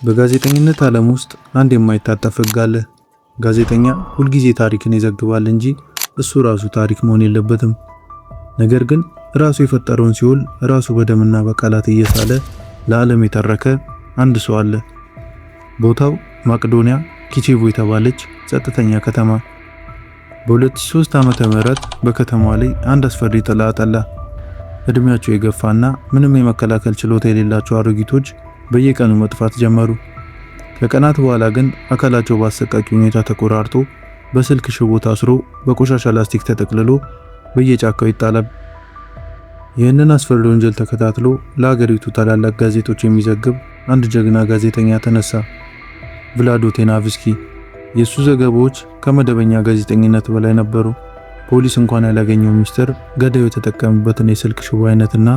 በጋዜጠኝነት ዓለም ውስጥ አንድ የማይታጠፍ ሕግ አለ። ጋዜጠኛ ሁልጊዜ ታሪክን ይዘግባል እንጂ እሱ ራሱ ታሪክ መሆን የለበትም። ነገር ግን ራሱ የፈጠረውን ሲኦል ራሱ በደምና በቃላት እየሳለ ለዓለም የተረከ አንድ ሰው አለ። ቦታው ማቅዶኒያ ኪቼቮ የተባለች ጸጥተኛ ከተማ። በ2003 ዓመተ ምህረት በከተማዋ ላይ አንድ አስፈሪ ጥላ ጠላ። እድሜያቸው የገፋና ምንም የመከላከል ችሎታ የሌላቸው አሮጊቶች በየቀኑ መጥፋት ጀመሩ። ከቀናት በኋላ ግን አካላቸው በአሰቃቂ ሁኔታ ተቆራርጦ፣ በስልክ ሽቦ ታስሮ፣ በቆሻሻ ላስቲክ ተጠቅልሎ በየጫካው ይጣላል። ይህንን አስፈሪ ወንጀል ተከታትሎ ለሀገሪቱ ታላላቅ ጋዜጦች የሚዘግብ አንድ ጀግና ጋዜጠኛ ተነሳ። ቭላዶ ቴናቭስኪ። የሱ ዘገባዎች ከመደበኛ ጋዜጠኝነት በላይ ነበሩ። ፖሊስ እንኳን ያላገኘው ሚስጥር፣ ገዳዩ የተጠቀመበትን የስልክ ሽቦ አይነትና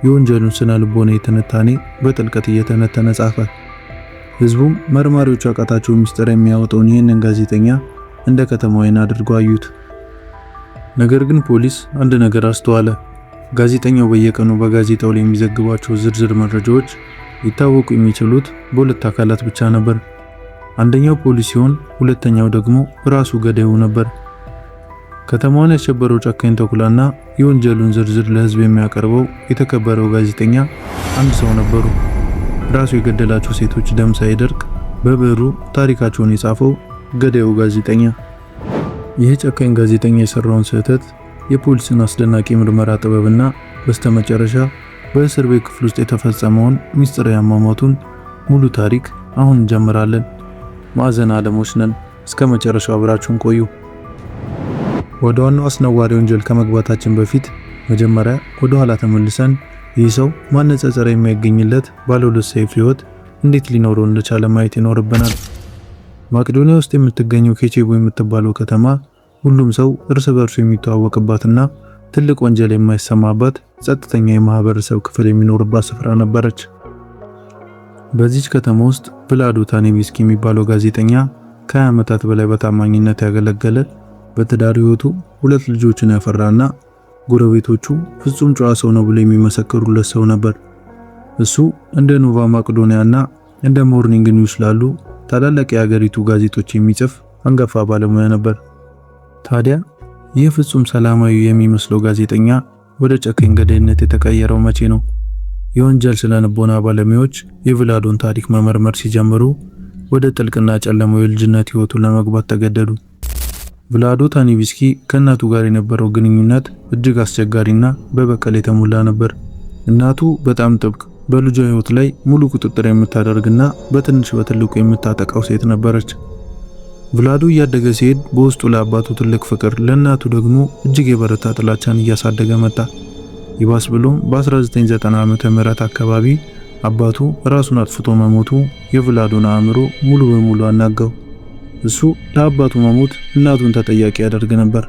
የወንጀሉን ስነ ልቦና ትንታኔ በጥልቀት እየተነተነ ጻፈ። ህዝቡም መርማሪዎቹ ያቃታቸው ሚስጥር የሚያወጣውን ይህንን ጋዜጠኛ እንደ ከተማው ዓይን አድርገው አዩት። ነገር ግን ፖሊስ አንድ ነገር አስተዋለ። ጋዜጠኛው በየቀኑ በጋዜጣው ላይ የሚዘግባቸው ዝርዝር መረጃዎች ሊታወቁ የሚችሉት በሁለት አካላት ብቻ ነበር። አንደኛው ፖሊስ ሲሆን፣ ሁለተኛው ደግሞ ራሱ ገዳዩ ነበር። ከተማዋን ያሸበረው ጨካኝ ተኩላና የወንጀሉን ዝርዝር ለህዝብ የሚያቀርበው የተከበረው ጋዜጠኛ አንድ ሰው ነበሩ። ራሱ የገደላቸው ሴቶች ደም ሳይደርቅ በብዕሩ ታሪካቸውን የጻፈው ገዳዩ ጋዜጠኛ። ይህ ጨካኝ ጋዜጠኛ የሰራውን ስህተት፣ የፖሊስን አስደናቂ ምርመራ ጥበብና በስተመጨረሻ በእስር ቤት ክፍል ውስጥ የተፈጸመውን ሚስጥራዊ አሟሟቱን ሙሉ ታሪክ አሁን እንጀምራለን። ማዕዘን ዓለሞች ነን። እስከ መጨረሻው አብራችሁን ቆዩ። ወደ ዋናው አስነዋሪ ወንጀል ከመግባታችን በፊት መጀመሪያ ወደ ኋላ ተመልሰን ይህ ሰው ማነጻጸሪያ የማይገኝለት ባለ ሁለት ሰይፍ ህይወት እንዴት ሊኖረው እንደቻለ ማየት ይኖርብናል። ማቄዶኒያ ውስጥ የምትገኘው ኬቼቦ የምትባለው ከተማ ሁሉም ሰው እርስ በርሱ የሚተዋወቅባትና ትልቅ ወንጀል የማይሰማባት ጸጥተኛ የማህበረሰብ ክፍል የሚኖርባት ስፍራ ነበረች። በዚች ከተማ ውስጥ ቭላዶ ታኔቪስኪ የሚባለው ጋዜጠኛ ከ20 ዓመታት በላይ በታማኝነት ያገለገለ፣ በትዳር ህይወቱ ሁለት ልጆችን ያፈራና ጎረቤቶቹ ፍጹም ጨዋ ሰው ነው ብሎ የሚመሰክሩለት ሰው ነበር። እሱ እንደ ኖቫ ማቅዶኒያ እና እንደ ሞርኒንግ ኒውስ ላሉ ታላላቅ የሀገሪቱ ጋዜጦች የሚጽፍ አንጋፋ ባለሙያ ነበር። ታዲያ ይህ ፍጹም ሰላማዊ የሚመስለው ጋዜጠኛ ወደ ጨካኝ ገዳይነት የተቀየረው መቼ ነው? የወንጀል ስነ ልቦና ባለሙያዎች የቭላዶን ታሪክ መመርመር ሲጀምሩ ወደ ጥልቅና ጨለማው የልጅነት ህይወቱ ለመግባት ተገደዱ። ቭላዶ ታኒቪስኪ ከእናቱ ጋር የነበረው ግንኙነት እጅግ አስቸጋሪና በበቀል የተሞላ ነበር። እናቱ በጣም ጥብቅ፣ በልጇ ህይወት ላይ ሙሉ ቁጥጥር የምታደርግና በትንሽ በትልቁ የምታጠቃው ሴት ነበረች። ቭላዶ እያደገ ሲሄድ በውስጡ ለአባቱ ትልቅ ፍቅር፣ ለእናቱ ደግሞ እጅግ የበረታ ጥላቻን እያሳደገ መጣ። ይባስ ብሎም በ1990 ዓመተ ምህረት አካባቢ አባቱ ራሱን አጥፍቶ መሞቱ የቭላዶን አእምሮ ሙሉ በሙሉ አናጋው። እሱ ለአባቱ መሞት እናቱን ተጠያቂ ያደርግ ነበር።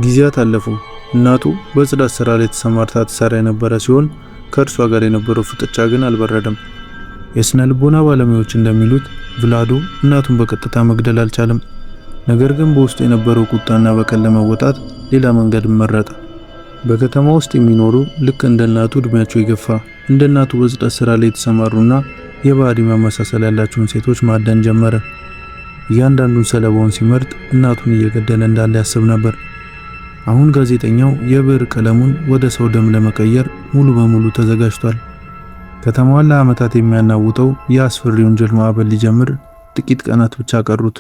ጊዜያት አለፉ። እናቱ በጽዳት ስራ ላይ ተሰማርታ ትሰራ የነበረ ሲሆን ከእርሷ ጋር የነበረው ፍጥጫ ግን አልበረደም። የስነ ልቦና ባለሙያዎች እንደሚሉት ቭላዶ እናቱን በቀጥታ መግደል አልቻለም። ነገር ግን በውስጡ የነበረው ቁጣና በቀል ለመወጣት ሌላ መንገድ መረጠ። በከተማ ውስጥ የሚኖሩ፣ ልክ እንደ እናቱ እድሜያቸው የገፋ፣ እንደ እናቱ በጽዳት ስራ ላይ የተሰማሩና የባህሪ መመሳሰል ያላቸውን ሴቶች ማደን ጀመረ። እያንዳንዱን ሰለባውን ሲመርጥ እናቱን እየገደለ እንዳለ ያስብ ነበር። አሁን ጋዜጠኛው የብዕር ቀለሙን ወደ ሰው ደም ለመቀየር ሙሉ በሙሉ ተዘጋጅቷል። ከተማዋን ለዓመታት የሚያናውጠው የአስፈሪ ወንጀል ማዕበል ሊጀምር ጥቂት ቀናት ብቻ ቀሩት።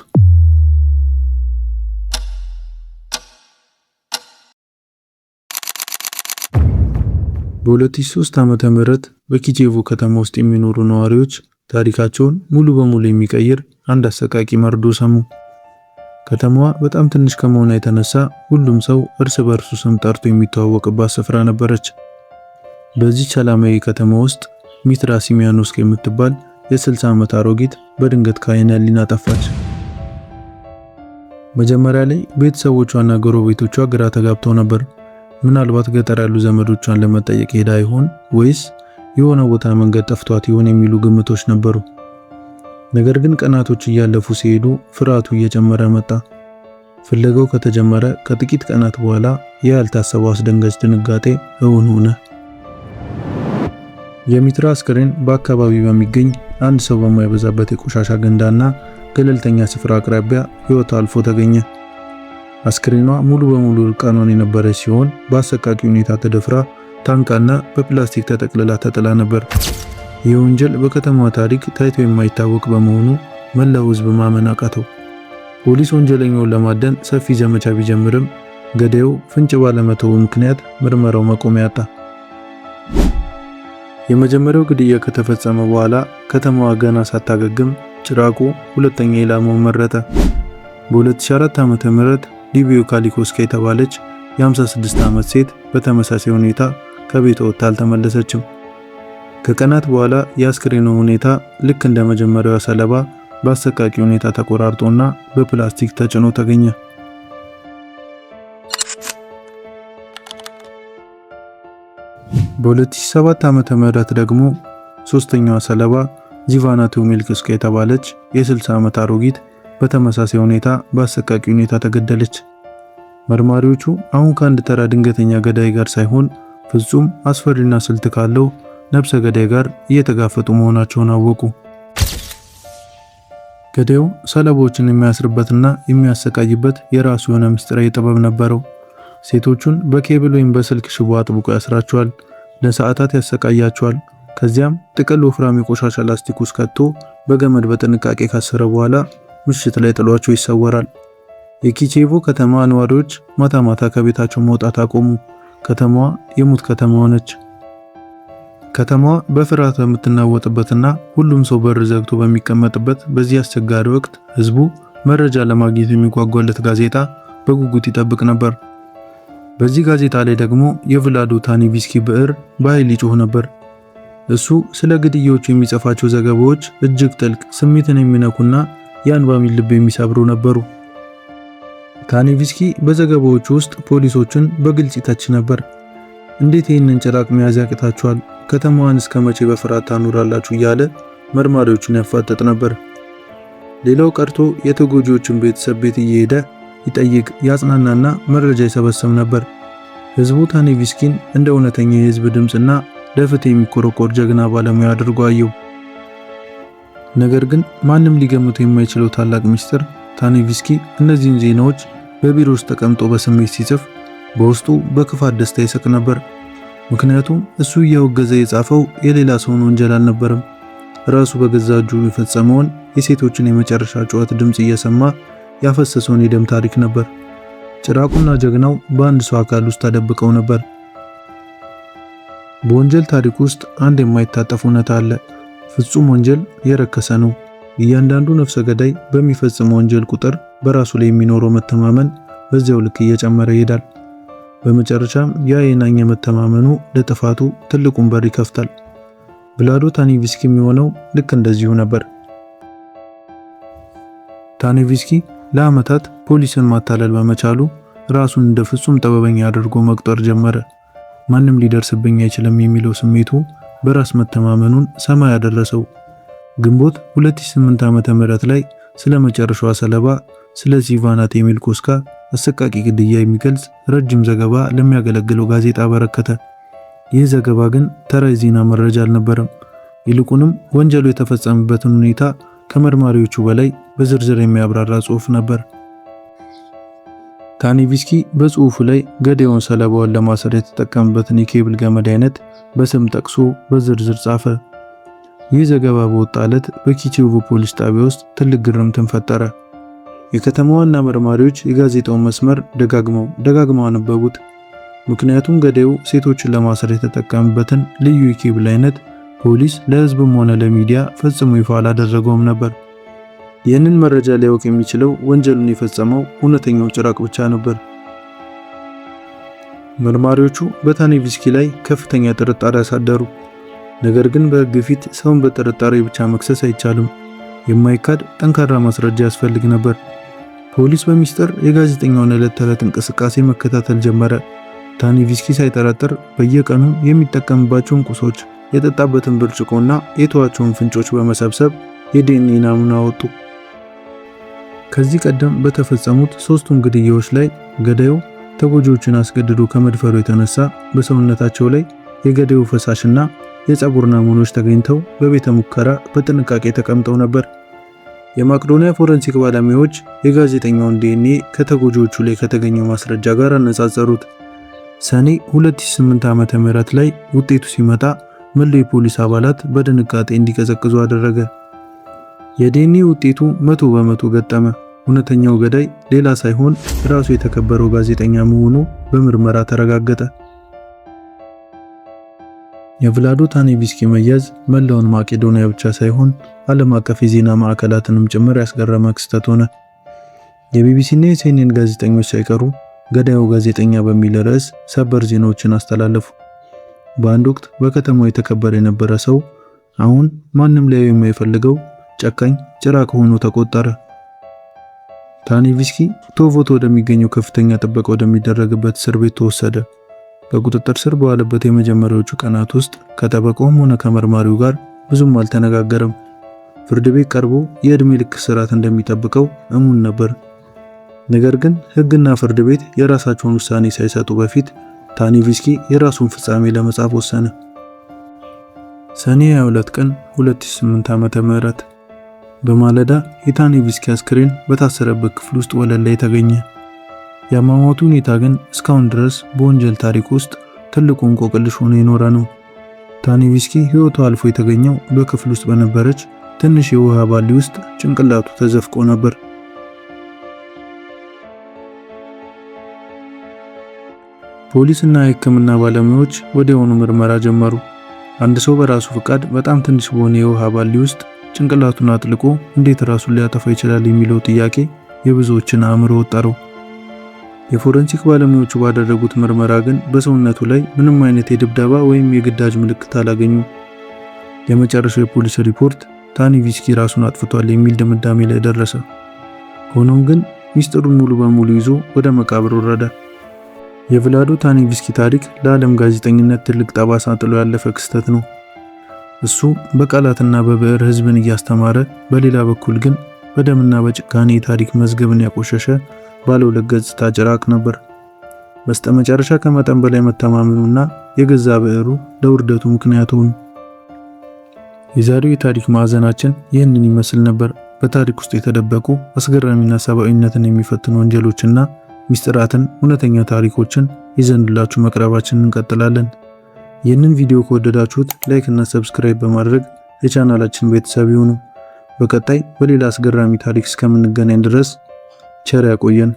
በ2003 ዓመተ ምህረት በኪቼቮ ከተማ ውስጥ የሚኖሩ ነዋሪዎች ታሪካቸውን ሙሉ በሙሉ የሚቀይር አንድ አሰቃቂ መርዶ ሰሙ። ከተማዋ በጣም ትንሽ ከመሆኗ የተነሳ ሁሉም ሰው እርስ በእርሱ ስም ጠርቶ የሚተዋወቅባት ስፍራ ነበረች። በዚህ ሰላማዊ ከተማ ውስጥ ሚትራ ሲሚያኖስክ የምትባል የ60 ዓመት አሮጊት በድንገት ከዓይነ ሕሊና ጠፋች። መጀመሪያ ላይ ቤተሰቦቿና ጎረቤቶቿ ግራ ተጋብተው ነበር። ምናልባት ገጠር ያሉ ዘመዶቿን ለመጠየቅ ሄዳ ይሆን ወይስ የሆነ ቦታ መንገድ ጠፍቷት ይሆን የሚሉ ግምቶች ነበሩ። ነገር ግን ቀናቶች እያለፉ ሲሄዱ ፍርሃቱ እየጨመረ መጣ። ፍለጋው ከተጀመረ ከጥቂት ቀናት በኋላ ያልታሰበው አስደንጋጭ ድንጋጤ እውን ሆነ። የሚትራ አስክሬን በአካባቢው በሚገኝ አንድ ሰው በማይበዛበት የቆሻሻ ገንዳና ገለልተኛ ስፍራ አቅራቢያ ሕይወቷ አልፎ ተገኘ። አስክሬኗ ሙሉ በሙሉ እርቃኗን የነበረች ሲሆን በአሰቃቂ ሁኔታ ተደፍራ ታንቃና በፕላስቲክ ተጠቅልላ ተጥላ ነበር። ይህ ወንጀል በከተማዋ ታሪክ ታይቶ የማይታወቅ በመሆኑ መላው ሕዝብ ማመን አቃተው። ፖሊስ ወንጀለኛውን ለማደን ሰፊ ዘመቻ ቢጀምርም ገዳዩ ፍንጭ ባለመተው ምክንያት ምርመራው መቆሚያ አጣ። የመጀመሪያው ግድያ ከተፈጸመ በኋላ ከተማዋ ገና ሳታገግም ጭራቁ ሁለተኛ ኢላማውን መረጠ። በ2004 ዓ.ም ሊቢዮ ካሊኮስካ የተባለች የ56 ዓመት ሴት በተመሳሳይ ሁኔታ ከቤቷ ወጥታ አልተመለሰችም። ከቀናት በኋላ የአስክሬኑ ሁኔታ ልክ እንደ መጀመሪያዋ ሰለባ በአሰቃቂ ሁኔታ ተቆራርጦና በፕላስቲክ ተጭኖ ተገኘ። በ2007 ዓ.ም ደግሞ ሶስተኛዋ ሰለባ ዚቫና ቱሚልክስካ የተባለች የ60 ዓመት አሮጊት በተመሳሳይ ሁኔታ በአሰቃቂ ሁኔታ ተገደለች። መርማሪዎቹ አሁን ከአንድ ተራ ድንገተኛ ገዳይ ጋር ሳይሆን ፍጹም አስፈሪና ስልት ካለው ነፍሰ ገዳይ ጋር እየተጋፈጡ መሆናቸውን አወቁ። ገዳዩ ሰለባዎችን የሚያስርበትና የሚያሰቃይበት የራሱ የሆነ ምስጢራዊ ጥበብ ነበረው። ሴቶቹን በኬብል ወይም በስልክ ሽቦ አጥብቆ ያስራቸዋል፣ ለሰዓታት ያሰቃያቸዋል። ከዚያም ጥቅል ወፍራም የቆሻሻ ላስቲክ ውስጥ ከቶ በገመድ በጥንቃቄ ካሰረ በኋላ ምሽት ላይ ጥሏቸው ይሰወራል። የኪቼቮ ከተማ ነዋሪዎች ማታ ማታ ከቤታቸው መውጣት አቆሙ። ከተማዋ የሙት ከተማ ሆነች። ከተማዋ በፍርሃት በምትናወጥበትና ሁሉም ሰው በር ዘግቶ በሚቀመጥበት በዚህ አስቸጋሪ ወቅት ህዝቡ መረጃ ለማግኘት የሚጓጓለት ጋዜጣ በጉጉት ይጠብቅ ነበር። በዚህ ጋዜጣ ላይ ደግሞ የቭላዶ ታኒቪስኪ ብዕር በኃይል ይጮህ ነበር። እሱ ስለ ግድያዎቹ የሚጽፋቸው ዘገባዎች እጅግ ጥልቅ፣ ስሜትን የሚነኩና የአንባቢን ልብ የሚሰብሩ ነበሩ። ታኒቪስኪ በዘገባዎቹ ውስጥ ፖሊሶችን በግልጽ ይተች ነበር። እንዴት ይህንን ጭራቅ መያዝ ያቅታችኋል? ከተማዋን እስከ መቼ በፍርሃት ታኖራላችሁ? እያለ መርማሪዎቹን ያፋጠጥ ነበር። ሌላው ቀርቶ የተጎጂዎችን ቤተሰብ ቤት እየሄደ ይጠይቅ፣ ያጽናናና መረጃ ይሰበስብ ነበር። ህዝቡ ታኒቪስኪን እንደ እውነተኛ የህዝብ ድምፅና ለፍትህ የሚቆረቆር ጀግና ባለሙያ አድርጎ አየው። ነገር ግን ማንም ሊገምተው የማይችለው ታላቅ ሚስጥር ታኒቪስኪ እነዚህን ዜናዎች በቢሮ ውስጥ ተቀምጦ በስሜት ሲጽፍ በውስጡ በክፋት ደስታ ይስቅ ነበር። ምክንያቱም እሱ እያወገዘ የጻፈው የሌላ ሰውን ወንጀል አልነበረም። ራሱ በገዛ እጁ የፈጸመውን የሴቶችን የመጨረሻ ጩኸት ድምፅ እየሰማ ያፈሰሰውን የደም ታሪክ ነበር። ጭራቁና ጀግናው በአንድ ሰው አካል ውስጥ ተደብቀው ነበር። በወንጀል ታሪክ ውስጥ አንድ የማይታጠፍ እውነት አለ። ፍጹም ወንጀል የረከሰ ነው። እያንዳንዱ ነፍሰ ገዳይ በሚፈጽመው ወንጀል ቁጥር በራሱ ላይ የሚኖረው መተማመን በዚያው ልክ እየጨመረ ይሄዳል። በመጨረሻም ያ የናኘ መተማመኑ ለጥፋቱ ትልቁን በር ይከፍታል። ቭላዶ ታኒቪስኪ የሚሆነው ልክ እንደዚሁ ነበር። ታኒቪስኪ ለዓመታት ፖሊስን ማታለል በመቻሉ ራሱን እንደ ፍጹም ጥበበኛ አድርጎ መቁጠር ጀመረ። ማንም ሊደርስብኝ አይችልም የሚለው ስሜቱ በራስ መተማመኑን ሰማይ ያደረሰው። ግንቦት 2008 ዓ.ም ላይ ስለ መጨረሻዋ ሰለባ ስለ ሲቫና ቴሚልኮስካ አሰቃቂ ግድያ የሚገልጽ ረጅም ዘገባ ለሚያገለግለው ጋዜጣ አበረከተ። ይህ ዘገባ ግን ተራ የዜና መረጃ አልነበረም። ይልቁንም ወንጀሉ የተፈጸመበትን ሁኔታ ከመርማሪዎቹ በላይ በዝርዝር የሚያብራራ ጽሑፍ ነበር። ታኒቪስኪ በጽሑፉ ላይ ገዳዩን ሰለባውን ለማሰር የተጠቀመበትን የኬብል ገመድ አይነት በስም ጠቅሶ በዝርዝር ጻፈ። ይህ ዘገባ በወጣ ዕለት በኪቼቮ ፖሊስ ጣቢያ ውስጥ ትልቅ ግርምትን ፈጠረ። የከተማ ዋና መርማሪዎች የጋዜጣውን መስመር ደጋግመው ደጋግመው አነበቡት። ምክንያቱም ገዳዩ ሴቶችን ለማሰር የተጠቀመበትን ልዩ የኬብል አይነት ፖሊስ ለሕዝብም ሆነ ለሚዲያ ፈጽሞ ይፋ አላደረገውም ነበር። ይህንን መረጃ ሊያውቅ የሚችለው ወንጀሉን የፈጸመው እውነተኛው ጭራቅ ብቻ ነበር። መርማሪዎቹ በታኒቪስኪ ላይ ከፍተኛ ጥርጣሬ አሳደሩ። ነገር ግን በሕግ ፊት ሰውን በጥርጣሬ ብቻ መክሰስ አይቻልም። የማይካድ ጠንካራ ማስረጃ ያስፈልግ ነበር። ፖሊስ በሚስጥር የጋዜጠኛውን ዕለት ተዕለት እንቅስቃሴ መከታተል ጀመረ። ታኒቪስኪ ሳይጠረጥር በየቀኑ የሚጠቀምባቸውን ቁሶች፣ የጠጣበትን ብርጭቆና የተዋቸውን ፍንጮች በመሰብሰብ የዲኤንኤ ናሙና አወጡ። ከዚህ ቀደም በተፈጸሙት ሶስቱም ግድያዎች ላይ ገዳዩ ተጎጂዎችን አስገድዶ ከመድፈሩ የተነሳ በሰውነታቸው ላይ የገዳዩ ፈሳሽና የፀጉር ናሙናዎች ተገኝተው በቤተ ሙከራ በጥንቃቄ ተቀምጠው ነበር። የማቅዶኒያ ፎረንሲክ ባለሙያዎች የጋዜጠኛውን ዲኤንኤ ከተጎጂዎቹ ላይ ከተገኘው ማስረጃ ጋር አነጻጸሩት። ሰኔ 2008 ዓ.ም ላይ ውጤቱ ሲመጣ መላው የፖሊስ አባላት በድንጋጤ እንዲቀዘቅዙ አደረገ። የዲኤንኤ ውጤቱ 100% ገጠመ። እውነተኛው ገዳይ ሌላ ሳይሆን ራሱ የተከበረው ጋዜጠኛ መሆኑ በምርመራ ተረጋገጠ። የቭላዶ ታኔቪስኪ መያዝ መላውን ማቄዶኒያ ብቻ ሳይሆን ዓለም አቀፍ የዜና ማዕከላትንም ጭምር ያስገረመ ክስተት ሆነ። የቢቢሲና የሲኤንኤን ጋዜጠኞች ሳይቀሩ ገዳዩ ጋዜጠኛ በሚል ርዕስ ሰበር ዜናዎችን አስተላለፉ። በአንድ ወቅት በከተማው የተከበረ የነበረ ሰው አሁን ማንም ሊያየው የማይፈልገው ጨካኝ ጭራቅ ሆኖ ተቆጠረ። ታኔቪስኪ ቶቮት ወደሚገኘው ከፍተኛ ጥበቃ ወደሚደረግበት እስር ቤት ተወሰደ። በቁጥጥር ስር በዋለበት የመጀመሪያዎቹ ቀናት ውስጥ ከጠበቃውም ሆነ ከመርማሪው ጋር ብዙም አልተነጋገረም። ፍርድ ቤት ቀርቦ የዕድሜ ልክ እስራት እንደሚጠብቀው እሙን ነበር። ነገር ግን ሕግና ፍርድ ቤት የራሳቸውን ውሳኔ ሳይሰጡ በፊት ታኔቪስኪ የራሱን ፍጻሜ ለመጻፍ ወሰነ። ሰኔ 22 ቀን 2008 ዓ.ም በማለዳ የታኔቪስኪ አስክሬን በታሰረበት ክፍል ውስጥ ወለል ላይ ተገኘ። የአሟሟቱ ሁኔታ ግን እስካሁን ድረስ በወንጀል ታሪክ ውስጥ ትልቁ እንቆቅልሽ ሆኖ የኖረ ነው። ታኔቪስኪ ሕይወቱ አልፎ የተገኘው በክፍል ውስጥ በነበረች ትንሽ የውሃ ባሊ ውስጥ ጭንቅላቱ ተዘፍቆ ነበር። ፖሊስና የሕክምና ባለሙያዎች ወዲያውኑ ምርመራ ጀመሩ። አንድ ሰው በራሱ ፍቃድ በጣም ትንሽ በሆነ የውሃ ባሊ ውስጥ ጭንቅላቱን አጥልቆ እንዴት ራሱን ሊያጠፋ ይችላል የሚለው ጥያቄ የብዙዎችን አእምሮ ወጠረው። የፎረንሲክ ባለሙያዎቹ ባደረጉት ምርመራ ግን በሰውነቱ ላይ ምንም አይነት የድብደባ ወይም የግዳጅ ምልክት አላገኙም። የመጨረሻው የፖሊስ ሪፖርት ታኔቪስኪ ራሱን አጥፍቷል የሚል ድምዳሜ ላይ ደረሰ። ሆኖም ግን ሚስጥሩን ሙሉ በሙሉ ይዞ ወደ መቃብር ወረደ። የቭላዶ ታኔቪስኪ ታሪክ ለዓለም ጋዜጠኝነት ትልቅ ጠባሳ ጥሎ ያለፈ ክስተት ነው። እሱ በቃላትና በብዕር ሕዝብን እያስተማረ፣ በሌላ በኩል ግን በደምና በጭካኔ የታሪክ መዝገብን ያቆሸሸ ባለ ሁለት ገጽታ ጭራቅ ነበር። በስተመጨረሻ ከመጠን በላይ መተማመኑና የገዛ ብዕሩ ለውርደቱ ምክንያት ሆኑ። የዛሬው የታሪክ ማዕዘናችን ይህንን ይመስል ነበር። በታሪክ ውስጥ የተደበቁ አስገራሚና ሰብአዊነትን የሚፈትኑ ወንጀሎችና ሚስጥራትን፣ እውነተኛ ታሪኮችን ይዘንላችሁ መቅረባችንን እንቀጥላለን። ይህንን ቪዲዮ ከወደዳችሁት like እና subscribe በማድረግ የቻናላችን ቤተሰብ ይሁኑ። በቀጣይ በሌላ አስገራሚ ታሪክ እስከምንገናኝ ድረስ ቸር ያቆየን።